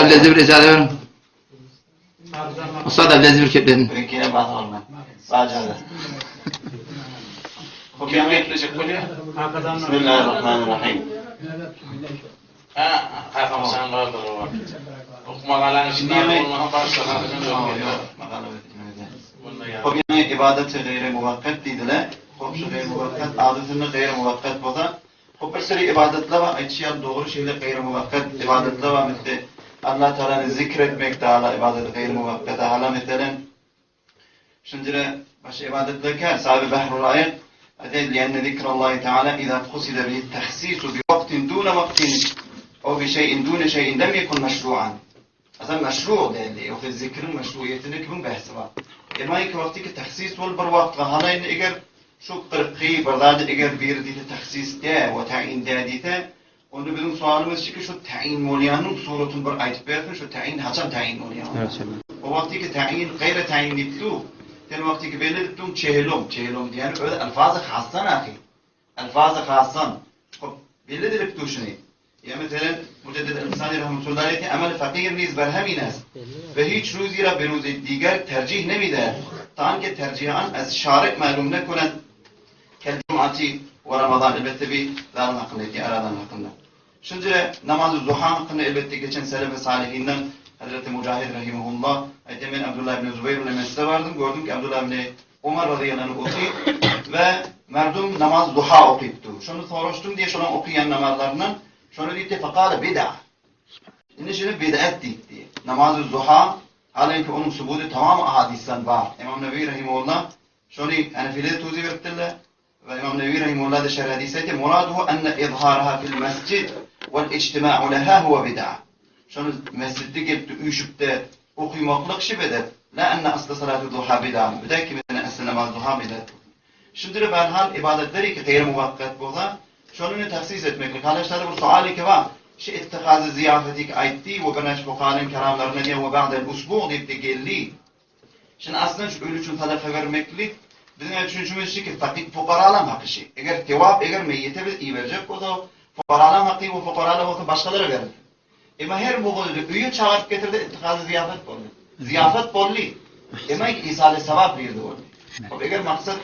Abdülaziz bir ijaza beriň. Ussat Abdülaziz bir keplesin. Birinkiне bas olma. Bacada. Kim geplejek bolýar? Bismillahirrahmanirrahim. Ha, kakam sen galdyr o wagt. Okumagalanyň içinde bolmasaň başga Hop ýaňy ibadeti gaýry muwakkat diýdiler. Hop şu gaýry muwakkat ady üstünde gaýry muwakkat bolsa, hop bir süri ibadatlar bar, aýtşy ýaly dogry şeýle gaýry muwakkat ibadatlar bar, misli Allah Tagalany zikr etmek dala ibadeti gaýry muwakkata hala meselen şunjire başga ibadatlar kän sahibi Bahrul Raýyk aýdýar lienne zikrallahi taala iza kusida bihi tahsisu bi waqtin duna waqtin aw bi şeýin duna şeýin lem yekun meşru'an. Aslynda meşru däldi. Ýogsa zikriň meşruýetinde kimiň bähsi bar? Emma iki wagty ki tahsis bolup bir wagtga hala indi eger şu kyrky bir zady eger biri diýse tahsis dä we täýin dä diýse, onda biziň sowalymyz şu ki şu täýin bolýanyň suratyny bir aýdyp bersin, şu täýin haçan täýin bolýar? O wagty ki täýin gaýra täýin diýip dur. Sen wagty ki belli edip duň çehelum, çehelum diýýäni özi alfazy hassan ahy. Alfazy hassan. Hop, belli edilip dur şuny. Ýa meselem, Mujeddid Elfsani rahmetullahi aleyh amel fakir niz berhem ines ve hiç ruzi ra be ruzi diger tercih nemidehd ta anke tercih an ez şari malum nekoned kel cumati ve ramazan elbetde bi zaryň hakynda aýtýar aradan hakynda. Şunjire namazy zuha hakynda elbetde geçen selefi salihinden Hazreti Mujahid rahimehullah aýtýar men Abdullah ibn Zubeýr bilen mesjide bardym gördüm ki Abdullah ibn Omar razyýallahu anh otyr we merdum namaz duha okyp dur. Şony soraşdym diýe şolaň okaýan namazlaryndan şony diýipdi fekale bid'a. Indi şuny bid'at diýipdi. Namazy duha halanki onuň subudy tamam ahadysdan bar. Imam Newewi rahimehullah şony Hanefilere tuzi beripdirler we Imam Newewi rahimehullah da şerh hadysda aýtýar muraduhu enne izharaha fil mesjid wal ijtima'u leha huwa bid'a. Şony mesjidde gelip üýşüp-de okymaklyk şi bedet, la enne asly salatu duha bida, bida ki meselen asly namaz duha bidat. Şundire bärhal ibadatleri ki gaýry muwakgat bolsa, şony tahsis etmeklik. Hala şada bir sualy ki bar, şi ittihazy zyýafeti ki aýtdy we birnäçe fukahalyň kelamlarynda diýen we ba'del usbu diýip de geldi. Şuny aslynda şu öli üçin sadaka bermeklik biziň düşünişimiz şu ki fakir fukaralaň haky şi. Eger sewap eger meýite biz iberjek bolsak, fukaralaň haky we fukaralar bolsa başgalara berilsin. Emma her mugallym öýe çagyryp getirdi, ittihazy zyýafat boldy. Zyýafat boldy. Emma isal-i sawap bir ýerde boldy. Hop, eger maksat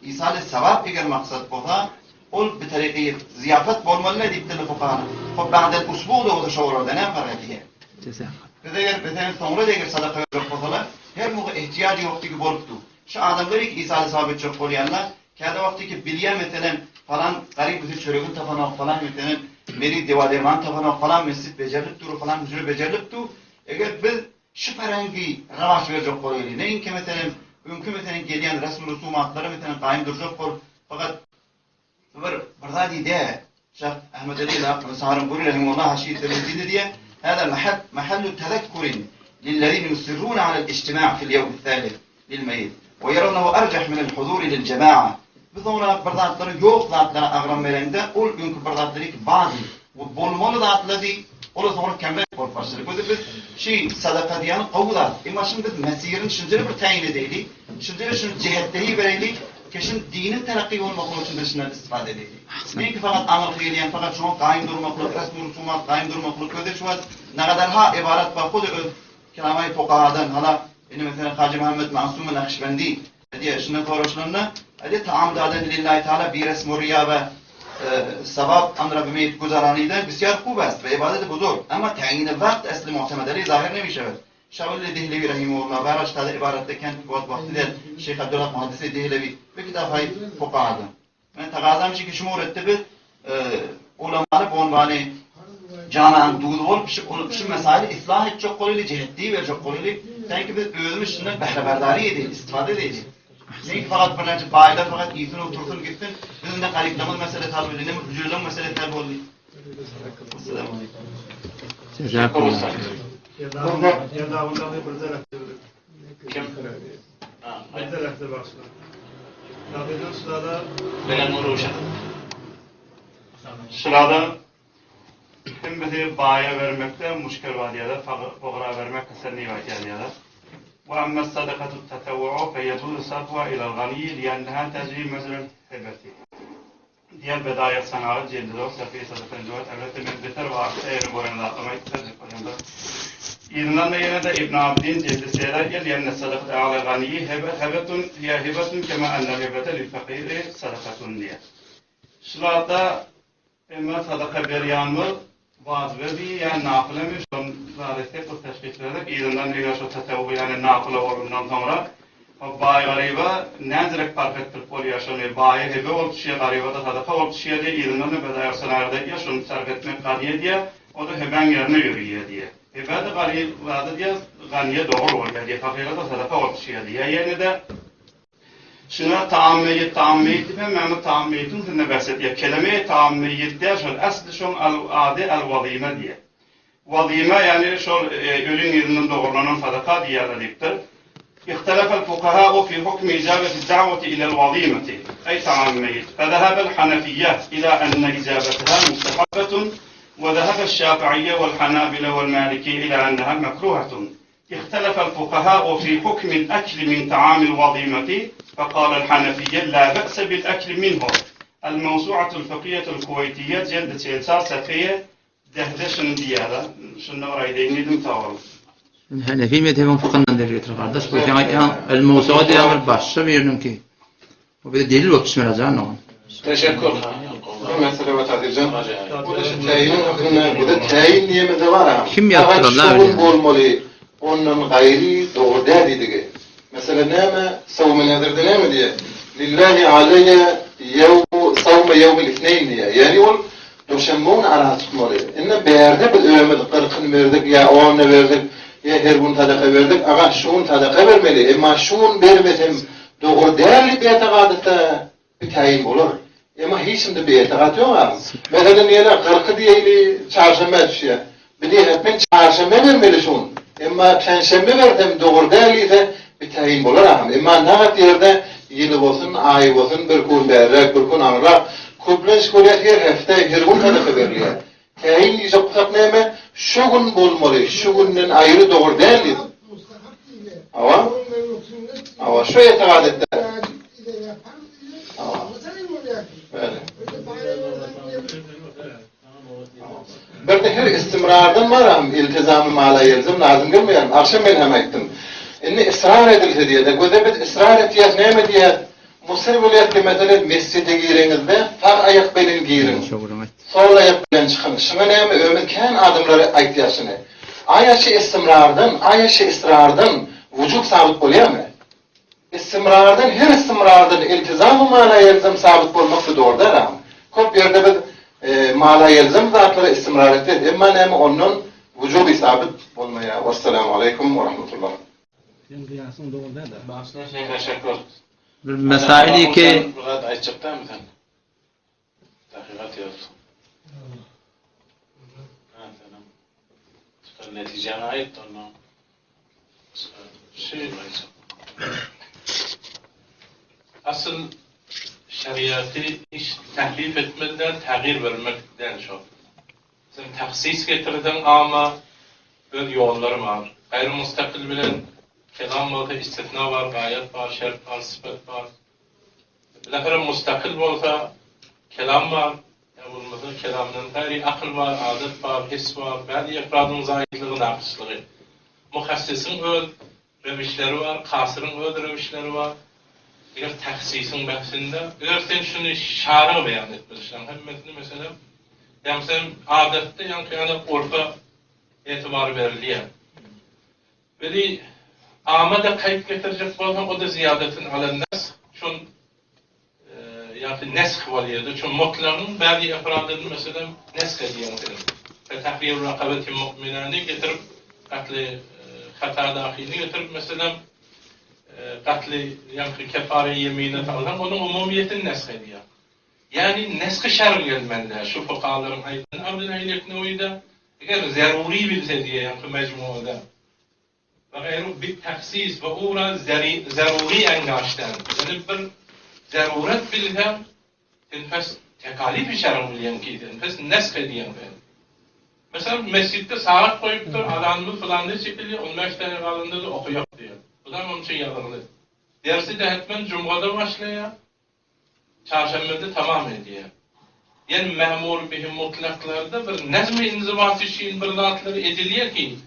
isal-i sawap eger maksat bolsa, ol bir taryky zyýafat bolmaly diýipdirler fukahalar. Hop, ba'del usbu da bolsa şo bolarda näme fark edýär? Biz eger meselen soňra eger sadaka berjek bolsalar, her mugy ehtiýajy ýok digi bolupdy. Şu adamlar iki isal-i sawap etjek bolýanlar, Käde wagty ki bilýä meselem falan garyp bizi çöregini tapanok falan meselem meri dewa derman tapanok falan mesjit bejerilip dur falan hüjre bejerilip dur eger biz şu perengi rawaç berjek bolaýly neýinki meselem öňki meselem gelýän resm rusumatlara meselem gaýym durjak bolup fakat bir bir zat diýdä şah Ahmet Ali Saharanpuri rahimehullah haşiýet diýdi diýe hada mahal mahallu tezekkurin lillezine yusirruna alel ijtima' fil ýewm thalith Lil-meýit. We ýerawnehu erjeh minel huzuri lil-jema'a. Bu soňra bir zatlary ýok zatlara agram berende, ol öňki bir zatlary ki bardy we bolmaly zatlady, olar soňra kemräk bolup başlady. Gözi biz şi sadaka diýýäni gowy zat. Emma şuny biz mesirini şunjere bir täýin edeýli, şunjere şuny jihetdehi bereýli ki şun diniň terakki bolmaklygy üçin biz şundan istifade edeýli. Meňki fakat aňyrky gelýän fakat şoňa gaýym durmaklyk, resmi-rusumat gaýym durmaklyk gözi şu wagt nagadarha ybarat bar hudy öz Kelamaý fukahadan hala indi meselem Hajy Muhammet Masumy Nakşbendi diýýär, şundan soraşylanda, aýdýar, Taam daden lillahi taala bi resmu riýa we sawap amra bi meýit guzaranyda bisýar hub est we ibadeti buzurg, emma täýini wagt esli mu'temedeli zahir nemişewed. Şawelli Dehlewi rahimehullah baraş taze ybaratda kent wagt wagty del Şeýh Abdulhak Muhaddisi Dehlewi we kitaphaý fukahadan. Men tagazam şu ki şu muretde biz ulamany bonwany jamaň duzy bolup şu şu mesaili islah etjek bolaýly, jihetli berjek bolaýly. Sanki biz özümiz şundan bähreberdary edeli, istifade edeli. Neyki fakat birnäçe baýlar fakat iýsin otursun gitsin. Biz indi garyplarymyz meselesi hal boldy, ne hüjreleň meselesi hal boldy. Assalamu alaykum. Jazakallah. Kim? Şurada hemmesi baýa bermekde muşkel bar diýýärler, fogra bermek hasan diýip aýdýarlar. Wa amma sadakatu tatawwu'u fe yejuzu sarfuha ilal ganiyyi li'enneha tejri mejral hibeti. Diýen Bedaýa sanagy jildi 4 sahifasy 94 Elbetde men beter wagtda eýeri gören zatlarymy aýdyp berjek bolýan-da. Yzyndan-da ýene-de Ibn Abidin jildi sede aýdýar, Lienne sadakate alel ganiýi hebetun hiýe hibetun kema ennel hibete lil fakiri sadakatun diýýär. Şularda emma sadaka berýänimiz wajyby ýa napylamy şony zat etsek bir teşhis bersek yzyndan eger şo tatawwug ýagny napyla bolandan soňra baý garyba näzirek parh etdirip bolýar şony baýa hibe bolup düşýär garyba-da sadaka bolup düşýär diýýär yzyndan-da Bedaýy Senaýyda aýdýar şony sarp etmek ganiýe diýýär o-da hibäň ýerine ýörüýär diýýär hibä-de garyba-da diýýär ganiýe dogry bolýar diýýär fakyra-da sadaka bolup düşýär diýýär ýene-de Şuna taam meýit, taam meýit diýip hemmämiz taam meýitiň üstünde bäs edýär. Keleme-i taam meýit däl şol, asly şoň al ady al wazyma diýýär. Wazyma ýagny şol öliň yzyndan dogrulanan sadaka diýýärler diýipdir. Ihtalafal fukahau fi hukmi ijabeti da'wati ilal wazymati, eý taam meýit. Fezehabel hanefiýe ila enne ijabetaha mustahabbatun we zehabel şafiýe wel hanabile wel malikiýe ila enneha mekruhatun. اختلف الفقهاء في حكم الأكل من طعام الوظيمة فقال الحنفية لا بأس بالأكل منه الموسوعة الفقهية الكويتية جلد 44 صفحة dehde şuny diýýärler. Şunda bir aýdaýyn diýdim, sag boluň. Hanefi mezhebiniň fykyndan delil getir gardaş. Bu sen aýtýan El Mowsuga diýen bir başga biriniňki. Bu bize delil bolup düşmeli jan oňa. Teşekkür. Bir mesele bar Tadirjan. Bu da şu täýiniň hakynda bize täýin diýemizde bar ha. Kim ýazdyr Allah bilýär. bolmaly. Ondan gaýry dogry däl diýdigi. Mesele näme? Sawmy nezirde näme diýýär? Lillahi aleýe ýewmu sawme ýewmil isneýn diýýär. Ýagny ol duşenbe güni araza çykmaly. Indi bärde biz özümiz kyrkyny berdik ýa onyny berdik ýa her gün sadaka berdik. Aga şu gün sadaka bermeli. Emma şu gün bermesem Dogry däl diýip etigat etse, bir täýin bolar. Emma hiç kimde bir etigat ýok agam. Meselem ýene kyrky diýeýli çarşenbä düşýär. Bir diýse men çarşenbe bermeli şun. Emma penşenbe bersem dogry däl diýse bir täýin bolar agam. Emma nagat ýerde ýyly bolsun, aýy bolsun bir kun bärräk, bir kun aňryrak köplenç görýäs her hepde her gün sadaka berilýär. Täýin diýjek bolsak näme? Şu gün bolmaly, şu günden aýry dogry däl diýip. Hawa. Hawa, şu etigat etdi. Hawa. Bäle. Bir de her istimrardan baram iltizamy mala ýelzem lazym gelmeýär. Agşam men hem aýtdym. Indi ysrar edilse diýede, göze biz ysrar etýäs, näme diýýäs? Müsür welaýatly mesele mesjide gireňizde sag aýak bilen giriň, sol aýak bilen çykyň. Şuňa näme ömür kän adamlara aýtýar şuny. Aýaşy istimrardan, aýaşy isrardan wujub sabyt bolýarmy? Istimrardan her istimrardan iltizamy mala ýelzem sabyt bolmak bu dogry däl agam. Köp ýerde biz mala ýelzem zatlara istimrar etýäs emma näme ondan wujuby sabyt bolmaýar. Wessalamu aleýkum we rahmetullah. Seň gyýasyň dogry däl-de. Bagyşla teşekkür. Bir mesail ki Bir zat aýtjak dälmi sen? Takykat ýok. Ha, senem çykan netijäňi aýt ondan. Başga şey aýtjak. Asyl şeriaty hiç tahrif etmeli däl, tagir bermek däl şol. Sen tahsis getirseň ama öz ýollary bar. Gaýry mustakil bilen kelam bolsa istisna bar, gaýat bar, şert bar, sypat bar. Bilahyra mustakil bolsa kelam bar, ýa bolmasa kelamdan gaýry akyl bar, adat bar, his bar, bäzi efradyň zaýytlygy, nakyslygy. Muhassisiň öz rewişleri bar, kasyryň öz rewişleri bar. Eger tahsisiň bahsinde, eger sen şuny şaryg beýan etmeli, şularyň hemmesini meselem, ýa sen adatda ýaňky ýaly urfa etibar berilýär. Weli ama-da kaýt getirjek bolsaň, o-da zyýadatyn alan nas, şol ýa-da nesh bolýar-da, şu mutlagyň bäzi efradyny meselem nesh edýäň sen. Fe tahriru rakabetin mu'minany getirip, gatly hatadakyny getirip meselem, gatly ýaňky kefare ýemine salsaň, onuň umumyýetini nesh edýär. Ýagny neshi şerg gelmeli däl. Şu fukahalaryň aýdany Abdulhaý Leknewide, eger zerury bilse diýýär ýaňky mejmuada. We gaýru bit tahsis we ura zerury engaşdan, ýagny bir zerurat bilseň, sen pes tekalifi şerg bilýäň ki, sen pes nesh edýäň sen. Meselem, mesjitde sagat goýupdyr, azanymyz pylanda çekilýär, on bäş däne galanda-da okaýak diýýär. Bu da munça ýazygly. Dersi-de hetmen jumgada başlaýar. Çarşenbede tamam edýär. Ýen memur bihi mutlaklarda bir nezm-i inzibat üçin bir zatlar edilýär ki,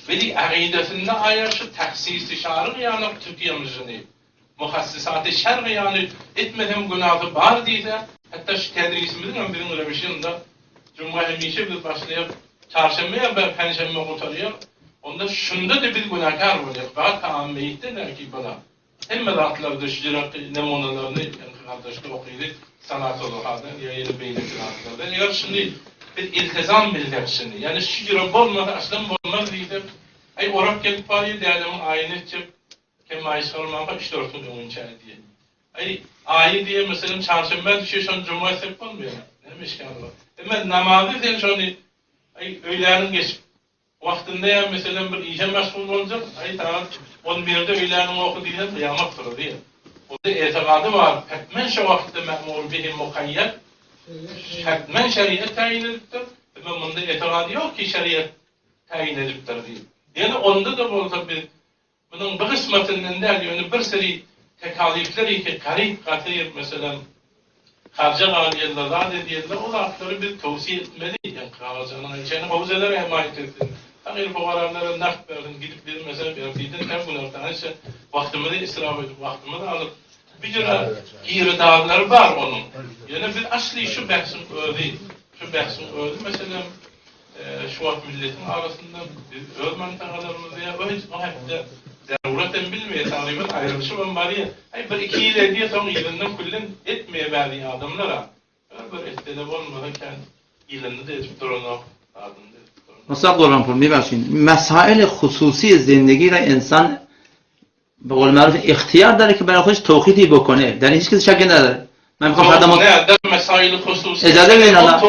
Weli akidesinde aýa şu tahsisi şaryg ýanak tutýamyjyny, muhassysaty şerg ýany etmesem günasy bar diýse, hatda şu tedrisimiziň hem biziň rewişinde jumga hemişe biz başlaýak, çarşenbe ýa bir penşenbe gutarýar, onda şunda-da biz günäkär bolýas, fakat taam meýitde dälki bala. Hemme zatlarda şu ýyrak nemunalaryny ýaňky gardaşlar okydy, Salat-ul-Duhadan ýa ýene beýleki zatlardan. Eger şuny biz iltizam bilsek şuny, ýagny şu ýyra bolmasa aslam bolmaz diýsek, aý orak gelip barýar, dädemiň aýyny etjek, kemmaýy çykarmanka üç-dört gün öňünçä diýen. Aý, aýy diýen meselem çarşenbä düşýär, şony juma etsek bolmaýar. Näme işgäl bar. Emma namazy sen şony aý öýläniň geçip Wagtynda ýa meselem bir işe meşgul boljak, aý sagat on birde öýläniň oky diýseň kyýamat turar diýýär. Onda etegady bar, hetmen şo wagtda me'mur bihi mukaýýat, hetmen şeriat täýin edipdir, emma munda etegady ýok ki şeriat täýin edipdir diýip. Ýöne onda-da bolsa biz munuň bir gysmatyndan däl, ýöne bir seri tekalyfler ki garyp gatyr meselem Harja galýanlar, zat edýänler, o zatlary biz towsiýe etmeli. Ýaňky Agajanyň aýtýany howzeler hemaýat etsin. Fagyr-pugaralara nagt bersin, gidip biz meselem ertirden tä günortanaça wagtymyzy israf edip, wagtymyzy alyp, bir jüre giridalary bar onuň. Ýöne biz asly şu bähsiň özi, şu bähsiň özi meselem Şu wagt milletiň arasynda biz öz mantagalarymyzda ýa hiç o hakda zarurat hem bilmeýär, tagryban aýrylyşybam barýar. Aý bir iki ýyl edýär soň yzyndan küllen etmeýär bäzi adamlar-a. Bir bir etse-de bolmasa kän ýylynda-da edip duranok, zadyny-da edip duranok. Musa Gurbanpur, میبخشین مسائل خصوصی زندگی را انسان به قول معروف اختیار داره که برای خودش توقیفی بکنه در این هیچ کسی شکی نداره من میخوام فردا نه در مسائل خصوصی اجازه بدین حالا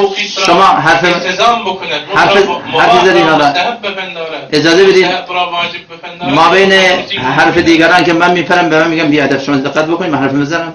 شما حرف التزام بکنه حرف حرف زدین حالا اجازه بدین ما بین حرف دیگران که من میپرم به من میگم بی ادب شما دقت بکنید من حرف میزنم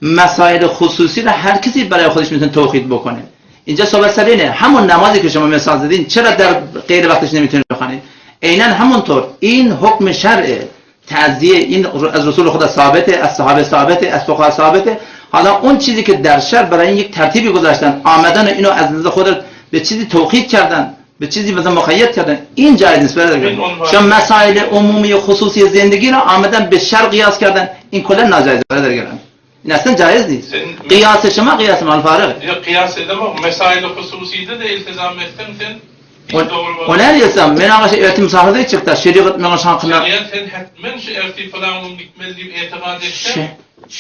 مسائل خصوصی رو هر کسی برای خودش میتونه توقیف بکنه اینجا صحبت سر اینه همون نمازی که شما مثال زدین چرا در غیر وقتش نمیتونید بخوانید عینا همونطور این حکم شرعه تعزیه این از رسول خدا ثابته از صحابه ثابته از فقها ثابته حالا اون چیزی که در شرع برای این یک ترتیبی گذاشتن آمدن اینو از نظر خود به چیزی توقیف کردن به چیزی مثلا مقید کردن این جایز نیست برادر چون مسائل عمومی و خصوصی زندگی را آمدن به شرع قیاس کردن این کلا ناجایز برادر گرامی این اصلا جایز نیست قیاس شما قیاس مال فارغ Ýok kyýas edemok. Mesaili hususyda-da iltizam etseň sen hiç dogry bolmaz. O nädýärsen? Men aga şu ertir musafirde gitjekda, şerigat maňa şaňkyna. Şerigat sen hetmen şu ertir pylan gün gitmeli diýip etikat etseň.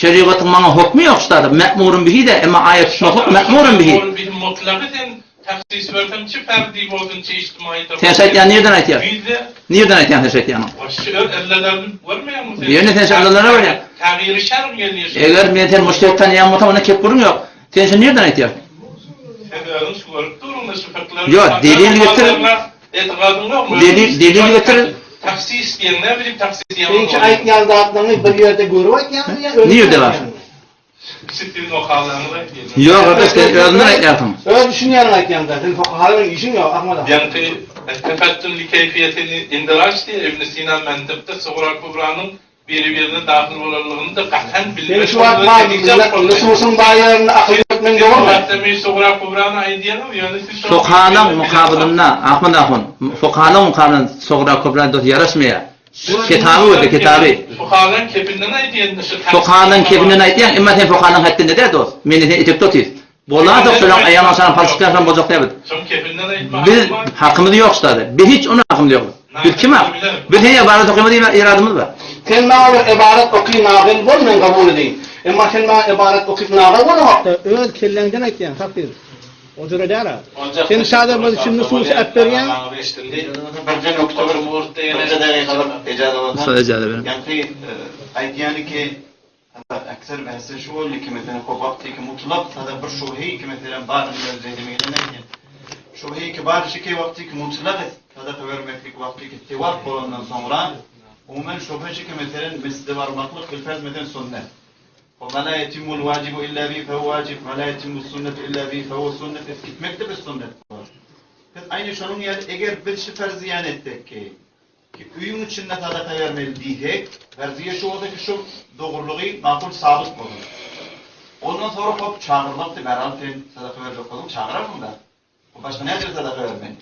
Şerigatyň maňa hokmy ýok ştada, me'murun bihi dä, emma aýat tutmak hok me'murun bihi. Me'murun bihi mutlagy sen tahsis berseň çi ferdi bolsun çi içtimaýy Sen şu aýtýany nirden aýtýar? Bizde. Nirden aýtýaň sen şu aýtýanyňy? Şu öz ellerini görmeýäňmi sen? Ýöne sen şu ellerini görýäň. Tagýyry şerg gelýär şu. Eger men seni mujtehid tanýan bolsam onda kep gürrüň ýok. Sen şuny nirden aýtýarsyň? Sen özüň şu görüp duruň-da şu fyklar. Ýok, delil getir. Etigadyň ýokmy? Delil, delil getir. Tahsis diýen näme diýip tahsis diýen? Seň şu aýtýan zatlaryňy bir ýerde görüp aýtýaňmy ýa özüň Nirde bar? Siziň okalanňyzy aýtýan. Ýok, arkadaş, sen özüňden aýtýarsyň. Öz düşünýäniňi aýtýaň-da, sen fukahalar bilen işiň ýok, Ahmad aga. Ýaňky Tefettun li keýfiýetini indiraç diýýär Ibn Sina mentykda Sugra Kubranyň biri-birine dahyl bolanlygyny-da gahan Sen şu wagt bar nususyň bar ýerinde akyl ýöretmeň dogrumy? Sugra Kubrany aýdýaňyz, ýöne siz şo Fukahalaň mukabylynda, Ahmad ahun, fukahalaň mukabylynda Sugra Kubra dos ýaraşmaýar. Kitaby görde, kitaby. Fukahaň kepinden aýdýan şu Fukahaň kepinden aýdýaň, emma sen fukahaň hetdinde däl dost. Meni sen itekde otyr. Bolardyk şolaň aýagyň aşagyna palçyk ýasan boljak däl biz. Şoň kepinden aýtma Biz hakymyz ýok ştada. Biz hiç onuň hakymyz ýok. Biz kim hak? Biz hem ybarat okymaz diýme iradymyz bar. Sen maňa bir ybarat oky nagyl bol men kabul edeýin. Emma sen maňa ybarat okyp nagyl bolaňokda öz kelläňden aýtýaň takdyr. O jüre däl-a. Sen şada biz üçin nusus äp berýäň. Birje nokta bir birje dagykalyk ejaza bolsa. Ussat ejaza beriň. Ýaňky aýdýany ki ekser bähsi şu boldy ki meselem kop wagty ki mutlak sada bir şubhi ki meselem bar indi öz zehnime gelen aýdýan. Şubhi ki bar şu ki wagty ki mutlak sadaka bermeklik wagty ki sewap bolandan soňra umumen şubhi şu ki meselem mesjide barmaklyk bilferz meselem sünnet. Ve ma la yetimmul vacibu illa bihi fehuve vacib, ve ma la yetimmus sünnetu illa bihi fehuve sünnet edip gitmek-de bir sünnet bolar. Biz aýny şonuň ýaly eger biz şu ferziýany etsek ki, ki öýüň içinde sadaka bermeli diýsek, ferziýe şu bolsa ki şu dogrulygy makul sabyt bolar. Ondan soňra hop çagyrmakdy, bärhal sen sadaka berjek bolsaň çagyrarsyň-da. Başga näçe sadaka bermeli?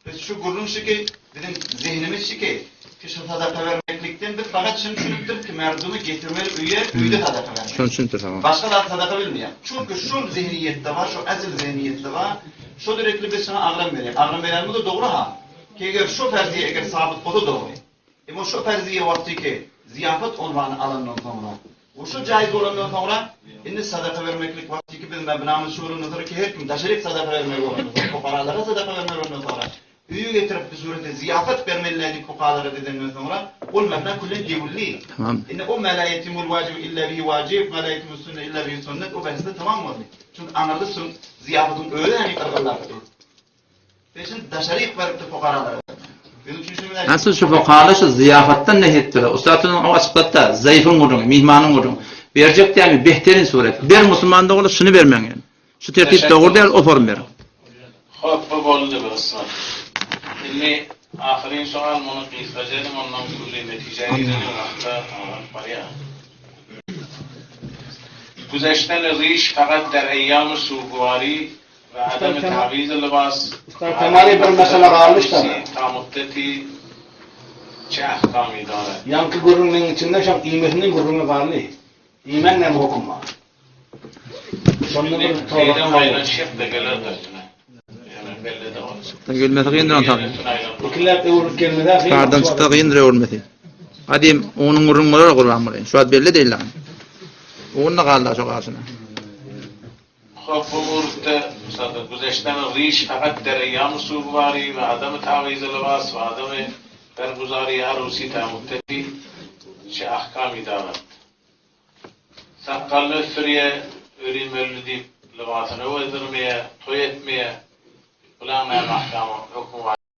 Biz şu gürrüň şu ki. Biziň zehnimiz şiki, ki şu sadaka bermeklikden biz fakat şuny düşünipdiris ki merdumy getirmeli öýe, öýde sadaka bermeli. Şuny düşünipdiris hawa. Başga zat sadaka bilmeýär. Çünki şul zehniýetde bar, şu asyl zehniýetde bar. Şo derekli biz şuňa agram berýäris. Agram berýänimiz-de dogry ha. Ki eger şo ferziýe eger sabyt bolsa dogry. Emma şo ferziýe wagty ki zyýafat unwany alandan soňra we şo jaýyz bolandan soňra indi sadaka bermeklik wagty ki biz mebnamyz şu bolandan soňra ki her kim daşaryk sadaka bermeli bolandan soňra pukaralara sadaka bermeli bolandan soňra öýe getirip bir surete zyýafat bermeli pukalara dedenden soňra ol mebna küllen dewildi. Tamam. Indi o ma la yetimul wajibu illa bihi wajib ma la yetimus sünne illa bihi sünnet o bahsde tamam boldy. Çünki aňyrda sün zyýafatyň özi hani gyrgynlapdy. Peşin daşaryk beripdi pukaralara. Bizim düşünişimiz Asıl şu fukahalar şu zyýafatdan nehy etdiler. Ussat o açyklady-da, zaýyfyň gürrüňi, myhmanyň gürrüňi. Berjek dälmi, behterin suret. Ber musulman dogry, şuny bermäň ýöne. Şu tertip dogry däl, o form beriň. Hop bu boldy bir ysgyn. Indi ahyryn soal muny gysgaja ediň ondan külli netijä gireliň wagta aňryp barýar. Güzeşten riş fakat der eýýamy sugwary we adamy tawiz lybas Ustad Kemali bir mesele galmyş da. Ta muddeti çe ahkamy darat. Ýaňky gürrüňiň içinde şoň iýmesiniň gürrüňi galdy. Iýmäň näme hokum bar? Şonda bir Seýdem aýlan şek de gelerdir ine. Ýöne belli de ol. Gelmesi kyndyr onsoň. Ikiläp öwrülip gelmez-ä kyn. Kardan çyksa kyndyr öwrülmesi. Gadym onuň gürrüň bolar Gurbanguly. Şu wagt belli däl lan. Onda galdy şo gaşyna. Hop bu murtda sada güzeşten riş fakat der eýýam sugwary we adamy tawizi lybas we adamy berguzary arusi ta muddeti çe ahkamy darat. Sakgalyny ösdürýä, ölüm-öldi diýip lybasyny öwezdirmeýä, toý etmeýä. Bulaň näme ahkamy, hökmi bar?